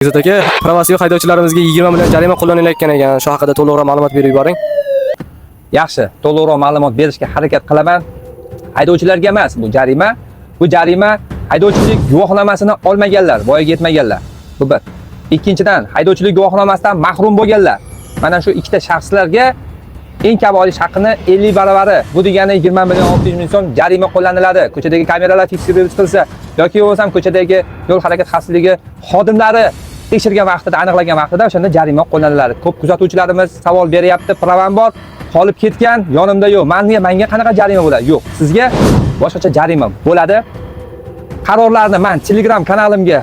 Izzat aka, pravasi yo'q haydovchilarimizga 20 million jarima qo'llanilayotgan ekan. Shu haqida to'liqroq ma'lumot berib yuboring. Yaxshi, to'liqroq ma'lumot berishga harakat qilaman. Haydovchilarga emas bu jarima. Bu jarima haydovchilik guvohnomasini olmaganlar, voyaga yetmaganlar. Bu bir. Ikkinchidan, haydovchilik guvohnomasidan mahrum bo'lganlar. Mana shu ikkita shaxslarga eng kam olish haqini 50 baravari. Bu degani 20 million 600 ming so'm jarima qo'llaniladi. Ko'chadagi kameralar tekshirib chiqilsa yoki bo'lmasam ko'chadagi yo'l harakat xavfsizligi xodimlari tekshirgan vaqtida, aniqlagan vaqtida o'shanda jarima qo'llaniladi. Ko'p kuzatuvchilarimiz savol beryapti, pravam bor, qolib ketgan, yonimda yo'q. Manga qanaqa jarima bo'ladi? Yo'q, sizga boshqacha jarima bo'ladi. Qarorlarni men Telegram kanalimga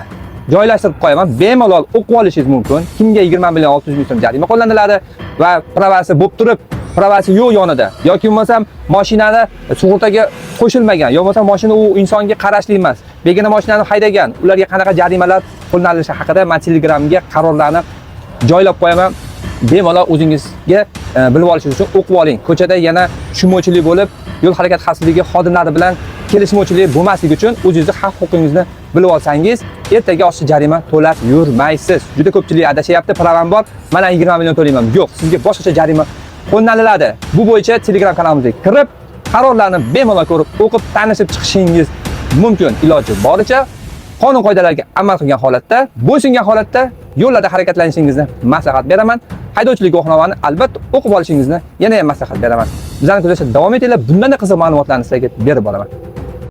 joylashtirib qo'yaman. Bemalol o'qib olishingiz mumkin. Kimga 20 million 600 ming so'm jarima qo'llaniladi va pravasi bo'lib turib, pravasi yo'q yonida yoki bo'lmasam mashinani sug'urtaga qo'shilmagan, yo bo'lmasam mashina u insonga qarashli emas, begona mashinani haydagan, ularga qanaqa jarimalar qo'llanilishi haqida men Telegramga qarorlarni joylab qo'yaman. Bemalol o'zingizga bilib olishingiz uchun o'qib oling. Ko'chada yana tushunmovchilik bo'lib, yo'l harakat xavfsizligi xodimlari bilan kelishmovchilik bo'lmasligi uchun o'zingizni haq huquqingizni bilib olsangiz, ertaga oshiqcha jarima to'lab yurmaysiz. Juda ko'pchilik adashyapti, pravam bor, mana 20 million to'layman. Yo'q, sizga boshqacha jarima qo'llaniladi. Bu bo'yicha Telegram kanalimizga kirib, qarorlarni bemalol ko'rib, o'qib, tanishib chiqishingiz mumkin. Iloji boricha qonun qoidalarga amal qilgan holatda, bo'ysungan holatda yo'llarda harakatlanishingizni maslahat beraman. Haydovchilik guvohnomani albatta o'qib olishingizni yana ham maslahat beraman. Bizani kuzatishda davom etinglar. Bundan qiziq ma'lumotlarni sizlarga berib boraman.